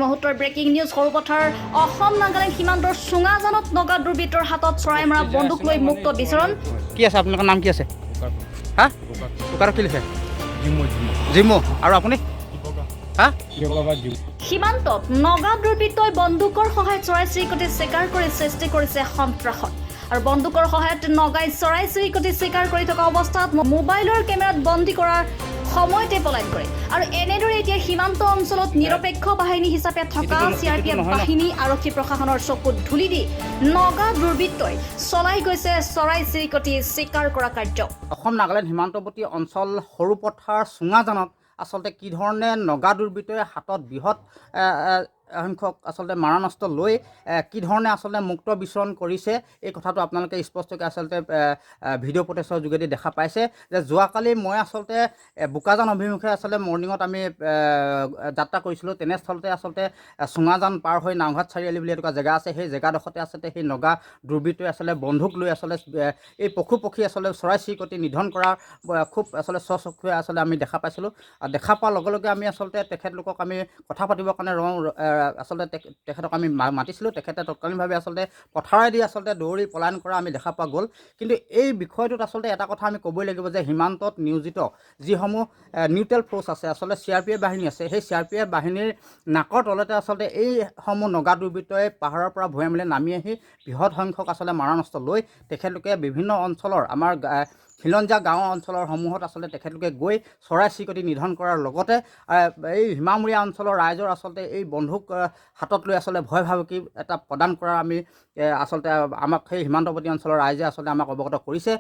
মুহূৰ্তৰ breaking news. Sarupathar Assam Nagaland সীমান্তৰ চুঙাজানত নগা দুৰ্বৃত্তৰ হাতত চৰাই মৰা বন্দুক লৈ মুক্ত বিচৰণ। কি আছে? আপোনালোকৰ নাম কি আছে? হা, কুকাৰত কি লিখে? জিমু। আৰু আপুনি? হা। সীমান্তত নগা দুৰ্বৃত্তই বন্দুকৰ সহায়ত চৰাই চিৰিকটি চিকাৰ কৰি সৃষ্টি কৰিছে সন্ত্ৰাসত। আৰু বন্দুকৰ সহায়ত নগাই চৰাই চিৰিকটি চিকাৰ কৰি থকা অৱস্থাত মোবাইলৰ কেমেৰাত বন্দী কৰাৰ সময়তে পলায়ন কৰে। আৰু এনেদৰে এতিয়া সীমান্ত অঞ্চলত নিৰপেক্ষ বাহিনী হিচাপে থকা এইটোতো চি আৰ পি এফ নহয় ন? বাহিনী, আৰক্ষী প্ৰশাসনৰ চকুত ধূলি দি নগা দুৰ্বৃত্তই চলাই গৈছে চৰাই চিৰিকটি চিকাৰ কৰা কাৰ্য। অসম নাগালেণ্ড সীমান্তৱৰ্তী অঞ্চল সৰুপথাৰ চুঙাজানত আচলতে কি ধৰণে নগা দুৰ্বৃত্তই হাতত বৃহৎ সংখ্যক আচলতে মাৰণাস্ত্ৰ লৈ কি ধৰণে আচলতে মুক্ত বিচৰণ কৰিছে, এই কথাটো আপোনালোকে স্পষ্টকৈ আচলতে ভিডিঅ' ফুটেজৰ যোগেদি দেখা পাইছে যে যোৱাকালি মই আচলতে বোকাজান অভিমুখে আচলতে মৰ্ণিঙত আমি যাত্ৰা কৰিছিলোঁ। তেনেস্থলতে আচলতে চুঙাজান পাৰ হৈ নাওঘাট চাৰিআলি বুলি এটুকুৰা জেগা আছে। সেই জেগাডোখৰতে আচলতে সেই নগা দুৰ্বৃত্তই আচলতে বন্দুক লৈ আচলতে এই পশু পক্ষী, আচলতে চৰাই চিৰিকটি নিধন কৰা খুব আচলতে স্বচক্ষুৱে আচলতে আমি দেখা পাইছিলোঁ। আৰু দেখা পোৱাৰ লগে লগে আমি আচলতে তেখেতলোকক আমি কথা পাতিবৰ কাৰণে ৰওঁ, আচলতে তেখেতক আমি মাতিছিলোঁ। তেখেতে তৎকালীনভাৱে আচলতে পথাৰেদি আচলতে দৌৰি পলায়ন কৰা আমি দেখা পোৱা গ'ল। কিন্তু এই বিষয়টোত আচলতে এটা কথা আমি ক'বই লাগিব যে সীমান্তত নিয়োজিত যিসমূহ নিউট্ৰেল ফ'ৰ্চ আছে, আচলতে চি আৰ পি এফ বাহিনী আছে, সেই চি আৰ পি এফ বাহিনীৰ নাকৰ তলতে আচলতে এইসমূহ নগা দুৰ্বৃত্তই পাহাৰৰ পৰা ভৈয়ামলৈ নামি আহি বৃহৎ সংখ্যক আচলতে মাৰণাস্ত্ৰ লৈ তেখেতলোকে বিভিন্ন অঞ্চলৰ আমাৰ খিলঞ্জীয়া গাঁও অঞ্চলৰ সমূহত আচলতে তেখেতলোকে গৈ চৰাই চিৰিকটি নিধন কৰাৰ লগতে এই সীমামূৰীয়া অঞ্চলৰ ৰাইজৰ আচলতে এই বন্দুক হাতত লৈ আচলতে ভয় ভাবুকি এটা প্ৰদান কৰাৰ আমি আচলতে আমাক সেই সীমান্তৱৰ্তী অঞ্চলৰ ৰাইজে আচলতে আমাক অৱগত কৰিছে।